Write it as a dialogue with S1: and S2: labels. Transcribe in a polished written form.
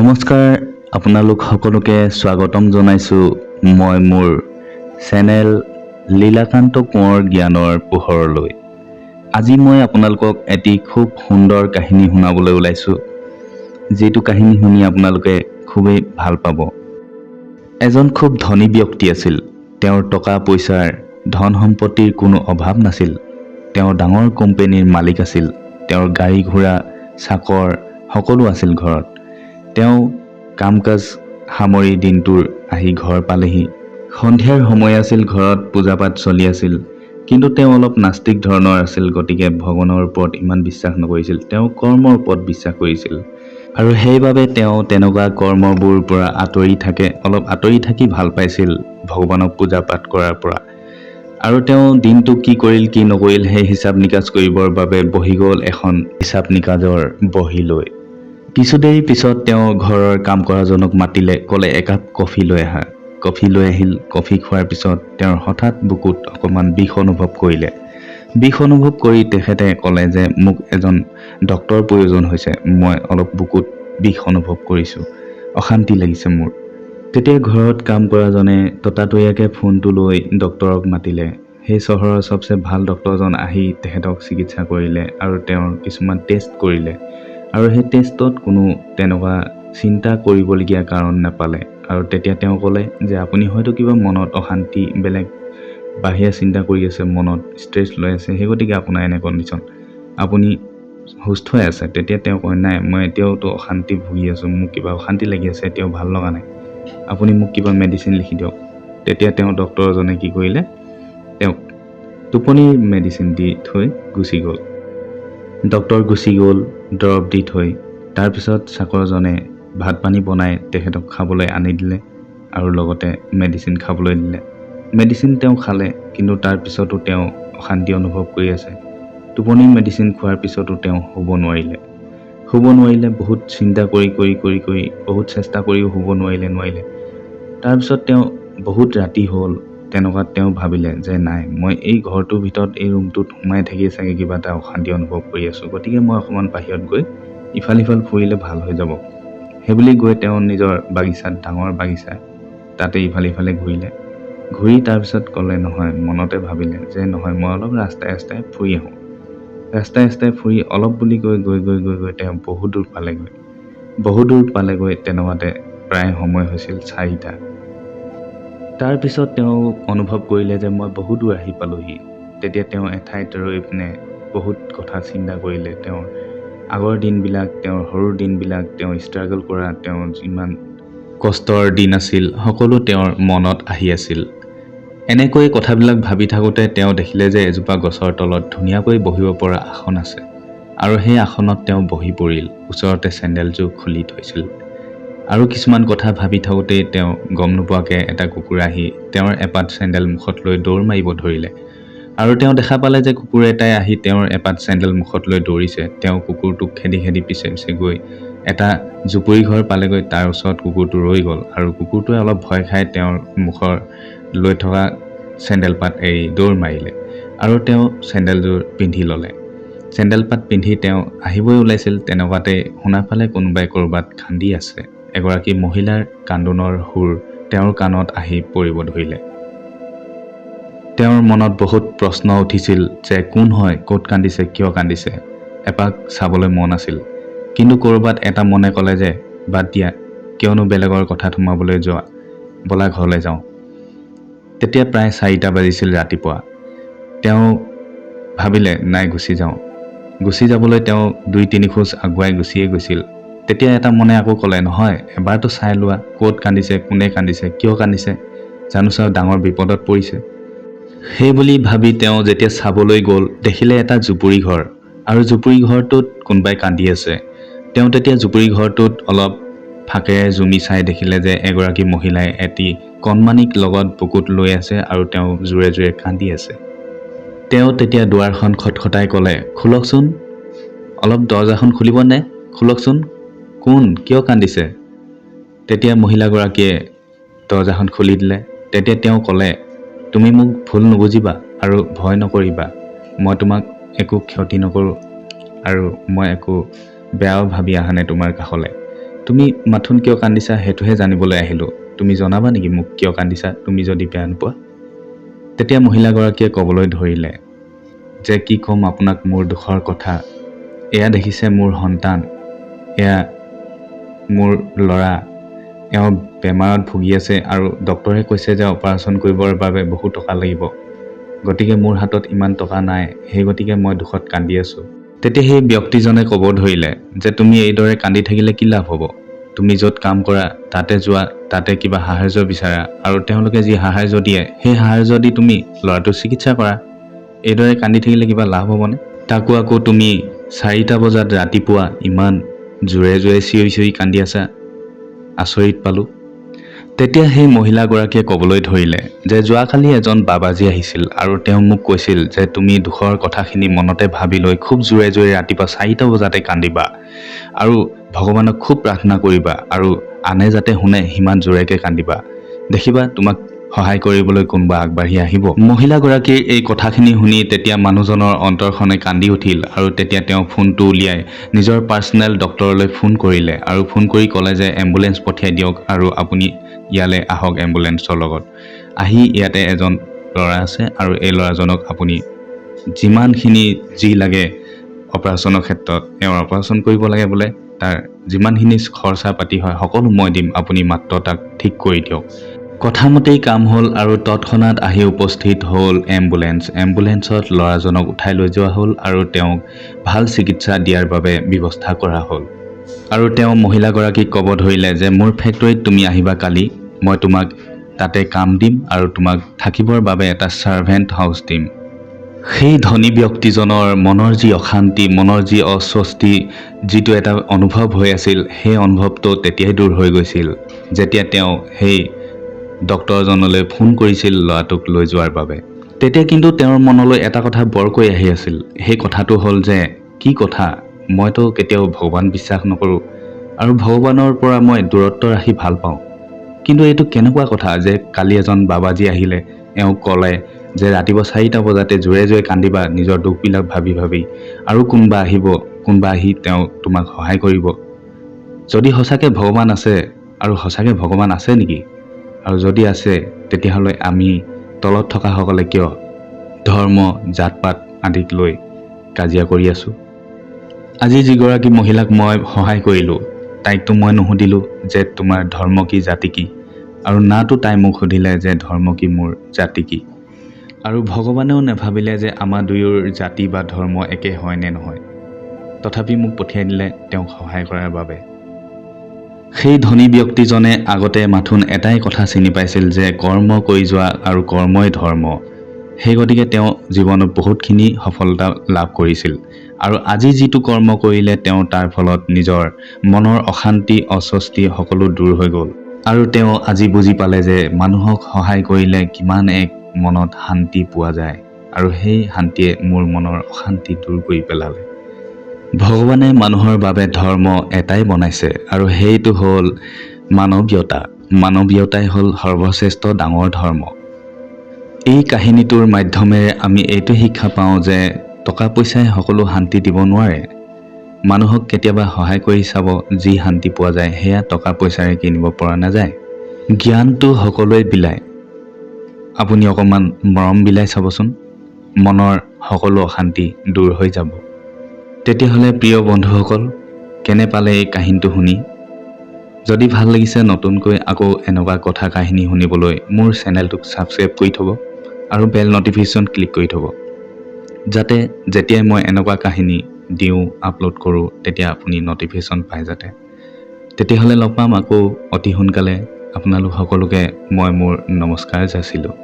S1: নমস্কাৰ, আপোনালোক সকলোকে স্বাগতম জনাইছোঁ মই মোৰ চেনেল লীলাকান্ত কোঁৱৰ জ্ঞানৰ পোহৰলৈ। আজি মই আপোনালোকক এটি খুব সুন্দৰ কাহিনী শুনাবলৈ ওলাইছোঁ, যিটো কাহিনী শুনি আপোনালোকে খুবেই ভাল পাব। এজন খুব ধনী ব্যক্তি আছিল। তেওঁৰ টকা পইচাৰ, ধন সম্পত্তিৰ কোনো অভাৱ নাছিল। তেওঁ ডাঙৰ কোম্পেনীৰ মালিক আছিল। তেওঁৰ গাড়ী ঘোঁৰা, চাকৰ সকলো আছিল ঘৰত। তেওঁ কাম কাজ সামৰি দিনটোৰ আহি ঘৰ পালেহি। সন্ধিয়াৰ সময় আছিল, ঘৰত পূজা পাঠ চলি আছিল। কিন্তু তেওঁ অলপ নাস্তিক ধৰণৰ আছিল, গতিকে ভগৱানৰ ওপৰত ইমান বিশ্বাস নকৰিছিল। তেওঁ কৰ্মৰ ওপৰত বিশ্বাস কৰিছিল আৰু সেইবাবে তেওঁ তেনেকুৱা কৰ্মবোৰ পৰা আঁতৰি থাকে, অলপ আঁতৰি থাকি ভাল পাইছিল ভগৱানক পূজা পাঠ কৰাৰ পৰা। আৰু তেওঁ দিনটো কি কৰিল, কি নকৰিল, সেই হিচাপ নিকাচ কৰিবৰ বাবে বহি গ'ল এখন হিচাপ নিকাচৰ বহী লৈ। কিছু দেৰি পিছত তেওঁ ঘৰৰ কাম কৰাজনক মাতিলে, ক'লে, "একাপ কফি লৈ আহা।" কফি লৈ আহিল। কফি খোৱাৰ পিছত তেওঁৰ হঠাৎ বুকুত অকণমান বিষ অনুভৱ কৰিলে। বিষ অনুভৱ কৰি তেখেতে ক'লে যে মোক এজন ডক্তৰ প্ৰয়োজন হৈছে, মই অলপ বুকুত বিষ অনুভৱ কৰিছোঁ, অশান্তি লাগিছে মোৰ। তেতিয়া ঘৰত কাম কৰাজনে ততাতৈয়াকৈ ফোনটো লৈ ডক্তৰক মাতিলে। সেই চহৰৰ চবচে ভাল ডক্তৰজন আহি তেখেতক চিকিৎসা কৰিলে আৰু তেওঁৰ কিছুমান টেষ্ট কৰিলে আৰু সেই টেষ্টত কোনো তেনেকুৱা চিন্তা কৰিবলগীয়া কাৰণ নাপালে। আৰু তেতিয়া তেওঁ ক'লে যে আপুনি হয়তো কিবা মনত অশান্তি, বেলেগ বাহিৰা চিন্তা কৰি আছে, মনত ষ্ট্ৰেছ লৈ আছে, সেই গতিকে আপোনাৰ এনে কণ্ডিশ্যন, আপুনি সুস্থ হৈ আছে। তেতিয়া তেওঁ কয়, "নাই, মই এতিয়াওতো অশান্তি ভুগি আছোঁ, মোক কিবা অশান্তি লাগি আছে, এতিয়াও ভাল লগা নাই, আপুনি মোক কিবা মেডিচিন লিখি দিয়ক।" তেতিয়া তেওঁ ডক্তৰজনে কি কৰিলে, তেওঁক টোপনিৰ মেডিচিন দি থৈ গুচি গ'ল। ডক্তৰ গুচি গ'ল দৰৱ দি থৈ। তাৰপিছত চাকৰজনে ভাত পানী বনাই তেখেতক খাবলৈ আনি দিলে আৰু লগতে মেডিচিন খাবলৈ দিলে। মেডিচিন তেওঁ খালে, কিন্তু তাৰপিছতো তেওঁ অশান্তি অনুভৱ কৰি আছে। টোপনিৰ মেডিচিন খোৱাৰ পিছতো তেওঁ শুব নোৱাৰিলে। শুব নোৱাৰিলে, বহুত চিন্তা কৰি কৰি কৰি কৰি বহুত চেষ্টা কৰিও শুব নোৱাৰিলে। তাৰপিছত তেওঁ বহুত ৰাতি হ'ল। তেনেকুৱাত তেওঁ ভাবিলে যে নাই, মই এই ঘৰটোৰ ভিতৰত, এই ৰুমটোত সোমাই থাকি চাগে কিবা এটা অশান্তি অনুভৱ কৰি আছোঁ, গতিকে মই অকণমান বাহিৰত গৈ ইফাল সিফাল ফুৰিলে ভাল হৈ যাব। সেইবুলি গৈ তেওঁ নিজৰ বাগিচাত, ডাঙৰ বাগিচা, তাতে ইফালে ইফালে ঘূৰিলে। ঘূৰি তাৰপিছত ক'লে, নহয়, মনতে ভাবিলে যে নহয়, মই অলপ ৰাস্তাই ৰাস্তাই ফুৰি আহোঁ। ৰাস্তাই ৰাস্তাই ফুৰি অলপ বুলি গৈ গৈ গৈ গৈ গৈ তেওঁ বহুত দূৰ পালেগৈ। বহু দূৰ পালেগৈ। তেনেকুৱাতে প্ৰায় সময় হৈছিল 4টা। তাৰপিছত তেওঁ অনুভৱ কৰিলে যে মই বহু দূৰ আহি পালোহি। তেতিয়া তেওঁ এঠাইত ৰৈ পিনে বহুত কথা চিন্তা কৰিলে। তেওঁৰ আগৰ দিনবিলাক, তেওঁৰ সৰু দিনবিলাক, তেওঁ ষ্ট্ৰাগল কৰা, তেওঁৰ যিমান কষ্টৰ দিন আছিল, সকলো তেওঁৰ মনত আহি আছিল। এনেকৈ কথাবিলাক ভাবি থাকোঁতে তেওঁ দেখিলে যে এজোপা গছৰ তলত ধুনীয়াকৈ বহিব পৰা আসন আছে আৰু সেই আসনত তেওঁ বহি পৰিল। ওচৰতে চেণ্ডেলযোৰ খুলি থৈছিল। আৰু কিছুমান কথা ভাবি থাকোঁতেই তেওঁ গম নোপোৱাকৈ এটা কুকুৰ আহি তেওঁৰ এপাত চেণ্ডেল মুখত লৈ দৌৰ মাৰিব ধৰিলে। আৰু তেওঁ দেখা পালে যে কুকুৰ এটাই আহি তেওঁৰ এপাত চেণ্ডেল মুখত লৈ দৌৰিছে। তেওঁ কুকুৰটোক খেদি খেদি পিছে পিছে গৈ এটা জুপুৰি ঘৰ পালেগৈ। তাৰ ওচৰত কুকুৰটো ৰৈ গ'ল আৰু কুকুৰটোৱে অলপ ভয় খাই তেওঁৰ মুখৰ লৈ থকা চেণ্ডেল পাত এৰি দৌৰ মাৰিলে আৰু তেওঁ চেণ্ডেলযোৰ পিন্ধি ল'লে। চেণ্ডেল পাত পিন্ধি তেওঁ আহিবই ওলাইছিল, তেনেকুৱাতে শুনা পালে কোনোবাই ক'ৰবাত কান্দি আছে। এগৰাকী মহিলাৰ কান্দোনৰ সুৰ তেওঁৰ কাণত আহি পৰিব ধৰিলে। তেওঁৰ মনত বহুত প্ৰশ্ন উঠিছিল যে কোন হয়, ক'ত কান্দিছে, কিয় কান্দিছে, এপাক চাবলৈ মন আছিল। কিন্তু ক'ৰবাত এটা মনে ক'লে যে বাদ দিয়া, কিয়নো বেলেগৰ কথাত সোমাবলৈ যোৱা, ব'লা ঘৰলৈ যাওঁ। তেতিয়া প্ৰায় 4টা বাজিছিল ৰাতিপুৱা। তেওঁ ভাবিলে, নাই, গুচি যাওঁ। গুচি যাবলৈ তেওঁ দুই তিনি খোজ আগুৱাই গুচিয়ে গৈছিল। তেতিয়া এটা মনে আকৌ ক'লে, নহয়, এবাৰতো চাই লোৱা, ক'ত কান্দিছে, কোনে কান্দিছে, কিয় কান্দিছে, জানো চাওঁ ডাঙৰ বিপদত পৰিছে। সেই বুলি ভাবি তেওঁ যেতিয়া চাবলৈ গ'ল, দেখিলে এটা জুপুৰি ঘৰ আৰু জুপুৰি ঘৰটোত কোনোবাই কান্দি আছে। তেওঁ তেতিয়া জুপুৰি ঘৰটোত অলপ ফাঁকেৰে জুমি চাই দেখিলে যে এগৰাকী মহিলাই এটি কণমানিক লগত বুকুত লৈ আছে আৰু তেওঁ জোৰে জোৰে কান্দি আছে। তেওঁ তেতিয়া দুৱাৰখন খটখটাই ক'লে, "খোলকচোন অলপ, দৰ্জাখন খুলিবনে? খোলকচোন। কোন? কিয় কান্দিছে?" তেতিয়া মহিলাগৰাকীয়ে দৰ্জাখন খুলি দিলে। তেতিয়া তেওঁ ক'লে, "তুমি মোক ভুল নুবুজিবা আৰু ভয় নকৰিবা। মই তোমাক একো ক্ষতি নকৰোঁ আৰু মই একো বেয়াও ভাবি অহা নাই তোমাৰ কাষলৈ। তুমি মাথোন কিয় কান্দিছা সেইটোহে জানিবলৈ আহিলোঁ। তুমি জনাবা নেকি মোক কিয় কান্দিছা, তুমি যদি বেয়া নোপোৱা? তেতিয়া মহিলাগৰাকীয়ে ক'বলৈ ধৰিলে যে কি ক'ম আপোনাক মোৰ দুখৰ কথা। এয়া দেখিছে মোৰ সন্তান, এয়া মোৰ ল'ৰা, এওঁ বেমাৰত ভুগি আছে আৰু ডক্তৰে কৈছে যে অপাৰেশ্যন কৰিবৰ বাবে বহু টকা লাগিব। গতিকে মোৰ হাতত ইমান টকা নাই, সেই গতিকে মই দুখত কান্দি আছোঁ। তেতিয়া সেই ব্যক্তিজনে ক'ব ধৰিলে যে তুমি এইদৰে কান্দি থাকিলে কি লাভ হ'ব? তুমি য'ত কাম কৰা তাতে যোৱা, তাতে কিবা সাহাৰ্য বিচাৰা আৰু তেওঁলোকে যি সাহাৰ্য দিয়ে সেই সাহাৰ্য দি তুমি ল'ৰাটোৰ চিকিৎসা কৰা। এইদৰে কান্দি থাকিলে কিবা লাভ হ'বনে? তাকো আকৌ তুমি 4টা বজাত ৰাতিপুৱা ইমান জোৰে জোৰে চিঞৰি চিঞৰি কান্দি আছা, আচৰিত পালোঁ। তেতিয়া সেই মহিলাগৰাকীয়ে ক'বলৈ ধৰিলে যে যোৱাকালি এজন বাবাজী আহিছিল আৰু তেওঁ মোক কৈছিল যে তুমি দুখৰ কথাখিনি মনতে ভাবি লৈ খুব জোৰে জোৰে ৰাতিপুৱা 4টা বজাতে কান্দিবা আৰু ভগৱানক খুব প্ৰাৰ্থনা কৰিবা আৰু আনে যাতে শুনে সিমান জোৰেকৈ কান্দিবা, দেখিবা তোমাক সহায় কৰিবলৈ কোনোবা আগবাঢ়ি আহিব। মহিলাগৰাকীৰ এই কথাখিনি শুনি তেতিয়া মানুহজনৰ অন্তৰখনে কান্দি উঠিল আৰু তেতিয়া তেওঁ ফোনটো উলিয়াই নিজৰ পাৰ্চনেল ডক্তৰলৈ ফোন কৰিলে আৰু ফোন কৰি ক'লে যে এম্বুলেঞ্চ পঠিয়াই দিয়ক আৰু আপুনি ইয়ালৈ আহক এম্বুলেঞ্চৰ লগত আহি। ইয়াতে এজন ল'ৰা আছে আৰু এই ল'ৰাজনক আপুনি যিমানখিনি যি লাগে অপাৰেশ্যনৰ ক্ষেত্ৰত, এওঁৰ অপাৰেশ্যন কৰিব লাগে বোলে, তাৰ যিমানখিনি খৰচা পাতি হয় সকলো মই দিম, আপুনি মাত্ৰ তাক ঠিক কৰি দিয়ক। কথামতেই কাম হ'ল আৰু তৎক্ষণাত আহি উপস্থিত হ'ল এম্বুলেঞ্চ। এম্বুলেঞ্চত ল'ৰাজনক উঠাই লৈ যোৱা হ'ল আৰু তেওঁক ভাল চিকিৎসা দিয়াৰ বাবে ব্যৱস্থা কৰা হ'ল। আৰু তেওঁ মহিলাগৰাকীক ক'ব ধৰিলে যে মোৰ ফেক্টৰীত তুমি আহিবা কালি, মই তোমাক তাতে কাম দিম আৰু তোমাক থাকিবৰ বাবে এটা ছাৰ্ভেণ্ট হাউচ দিম। সেই ধনী ব্যক্তিজনৰ মনৰ যি অশান্তি, মনৰ যি অস্বস্তি, যিটো এটা অনুভৱ হৈ আছিল, সেই অনুভৱটো তেতিয়াই দূৰ হৈ গৈছিল যেতিয়া তেওঁ সেই ডক্তৰজনলৈ ফোন কৰিছিল ল'ৰাটোক লৈ যোৱাৰ বাবে। তেতিয়া কিন্তু তেওঁৰ মনলৈ এটা কথা বৰকৈ আহি আছিল। সেই কথাটো হ'ল যে কি কথা, মইতো কেতিয়াও ভগৱান বিশ্বাস নকৰোঁ আৰু ভগৱানৰ পৰা মই দূৰত্ব ৰাখি ভাল পাওঁ, কিন্তু এইটো কেনেকুৱা কথা যে কালি এজন বাবাজী আহিলে, এওঁক ক'লে যে ৰাতিপুৱা 4টা বজাতে জোৰে জোৰে কান্দিবা নিজৰ দুখবিলাক ভাবি ভাবি আৰু কোনোবা আহিব, কোনোবা আহি তেওঁ তোমাক সহায় কৰিব। যদি সঁচাকৈ ভগৱান আছে, আৰু সঁচাকৈ ভগৱান আছে নেকি? আৰু যদি আছে তেতিয়াহ'লে আমি তলত থকাসকলে কিয় ধৰ্ম জাত পাত আদিক লৈ কাজিয়া কৰি আছোঁ? আজি যিগৰাকী মহিলাক মই সহায় কৰিলোঁ, তাইকতো মই নুসুধিলোঁ যে তোমাৰ ধৰ্ম কি, জাতি কি, আৰু নাতো তাই মোক সুধিলে যে ধৰ্ম কি, মোৰ জাতি কি। আৰু ভগৱানেও নাভাবিলে যে আমাৰ দুয়োৰ জাতি বা ধৰ্ম একে হয় নে নহয়, তথাপি মোক পঠিয়াই দিলে তেওঁক সহায় কৰাৰ বাবে। সেই ধনী ব্যক্তিজনে আগতে মাথোন এটাই কথা চিনি পাইছিল যে কৰ্ম কৰি যোৱা আৰু কৰ্মই ধৰ্ম। সেই গতিকে তেওঁ জীৱনত বহুতখিনি সফলতা লাভ কৰিছিল আৰু আজি যিটো কৰ্ম কৰিলে তেওঁ, তাৰ ফলত নিজৰ মনৰ অশান্তি, অস্বস্তি সকলো দূৰ হৈ গ'ল আৰু তেওঁ আজি বুজি পালে যে মানুহক সহায় কৰিলে কিমান এক মনত শান্তি পোৱা যায় আৰু সেই শান্তিয়ে মোৰ মনৰ অশান্তি দূৰ কৰি পেলালে। ভগৱানে মানুহৰ বাবে ধৰ্ম এটাই বনাইছে আৰু সেইটো হ'ল মানৱীয়তা। মানৱীয়তাই হ'ল সৰ্বশ্ৰেষ্ঠ ডাঙৰ ধৰ্ম। এই কাহিনীটোৰ মাধ্যমেৰে আমি এইটো শিক্ষা পাওঁ যে টকা পইচাই সকলো শান্তি দিব নোৱাৰে। মানুহক কেতিয়াবা সহায় কৰি চাব, যি শান্তি পোৱা যায় সেয়া টকা পইচাৰে কিনিব পৰা নাযায়। জ্ঞানটো সকলোৱে বিলায়, আপুনি অকণমান মৰম বিলাই চাবচোন, মনৰ সকলো অশান্তি দূৰ হৈ যাব। তেতিয়াহ'লে প্ৰিয় বন্ধুসকল, কেনে পালে এই কাহিনীটো শুনি? যদি ভাল লাগিছে, নতুনকৈ আকৌ এনেকুৱা কথা কাহিনী শুনিবলৈ মোৰ চেনেলটোক ছাবস্ক্ৰাইব কৰি থ'ব আৰু বেল ন'টিফিকেশ্যন ক্লিক কৰি থ'ব, যাতে যেতিয়াই মই এনেকুৱা কাহিনী দিওঁ, আপলোড কৰোঁ, তেতিয়া আপুনি ন'টিফিকেশ্যন পায় যাতে। তেতিয়াহ'লে লগ পাম আকৌ অতি সোনকালে। আপোনালোক সকলোকে মই মোৰ নমস্কাৰ যাচিলোঁ।